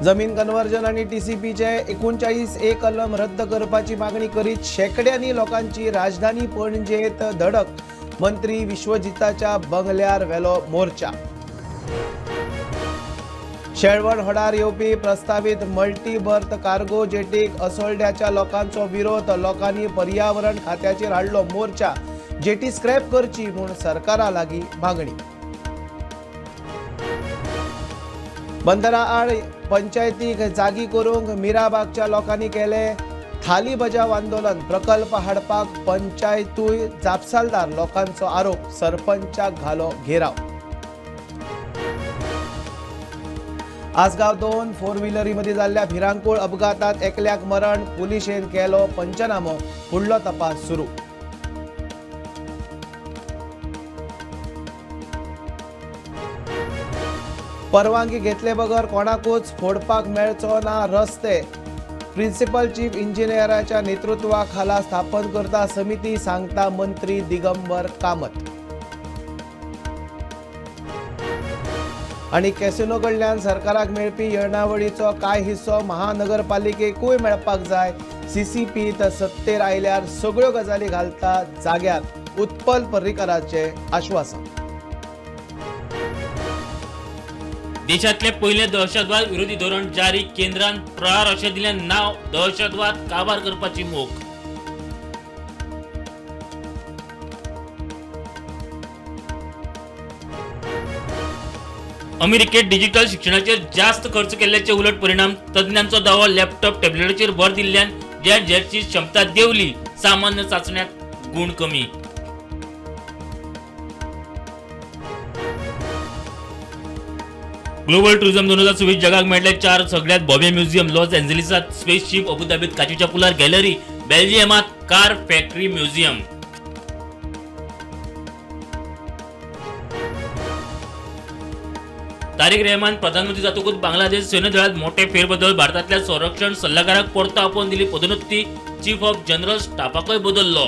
जमीन कन्वर्जन आनी टीसीपीचे 39A कलम रद्द करपाची मागणी करीत शेंकड्यांनी लोकांची राजधानी पणजेत धडक. मंत्री विश्वजिताच्या बंगल्यार व्हेलो मोर्चा. शेळवण होडार येवपी प्रस्तावीत मल्टी बर्थ कार्गो जेटीक असोल्ड्याच्या लोकांचो विरोध. लोकांनी पर्यावरण खात्याचेर हाडलो मोर्चा. जेटी स्क्रॅप करची म्हूण सरकारा लागीं मागणी. बंदरा आड पंचायतीक जागी करूंक मिराबागच्या लोकांनी केले थाली बजाव आंदोलन. प्रकल्प हाडपाक पंचायतूय जापसालदार लोकांचो आरोप. सरपंचाक घालो घेराव. आसगांव 2 फोर व्हिलरीमध्ये जाल्ल्या भिरांकूळ अपघातात एकल्याक मरण. पुलिशेन केलो पंचनामो. फुडलो तपास सुरू. परवानगी घेतले बगर कोणाकूच फोडपाक मेळचो ना रस्ते. प्रिन्सिपल चीफ इंजिनियराच्या नेतृत्वाखाला स्थापन करता समिती, सांगता मंत्री दिगंबर कामत. आनी कॅसिनो कडल्यान सरकाराक मेळपी येणावळीचो कांय हिस्सो महानगरपालिकेकूय मेळपाक जाय. सीसीपीत सत्तेर आयल्यार सगळ्यो गजाली घालता जाग्यार, उत्पल पर्रीकराचें आश्वासन. देशातले पहिले दहशतवाद विरोधी धोरण जारी. केंद्रान प्रहार अशें दिलें नांव. दहशतवाद काबार करपाची मोख. अमेरिकेत डिजिटल शिक्षणाचेर जास्त खर्च केल्ल्याचे उलट परिणाम. तज्ञांचो दावो. लॅपटॉप टॅबलेटाचेर भर दिल्ल्यान जेन झेडची क्षमता देंवली. सामान्य चाचण्यांत गुण कमी. ग्लोबल टुरिझम 2026 जगाक मेळ्ळे 4 सगळ्यात भव्य म्युझियम. लॉस एंजलिसात स्पेसशिप, अबुधाबीत काचेच्या पुलार गॅलरी, बेल्जियमात car factory museum. Tarique Rahman प्रधानमंत्री जातकूच बांगलादेश सैन्य दळात मोठे फेरबदल. भारतातल्या संरक्षण सल्लागाराक परतो आपोवन दिली पदोन्नती. चीफ ऑफ जनरल स्टाफाकय बदललो.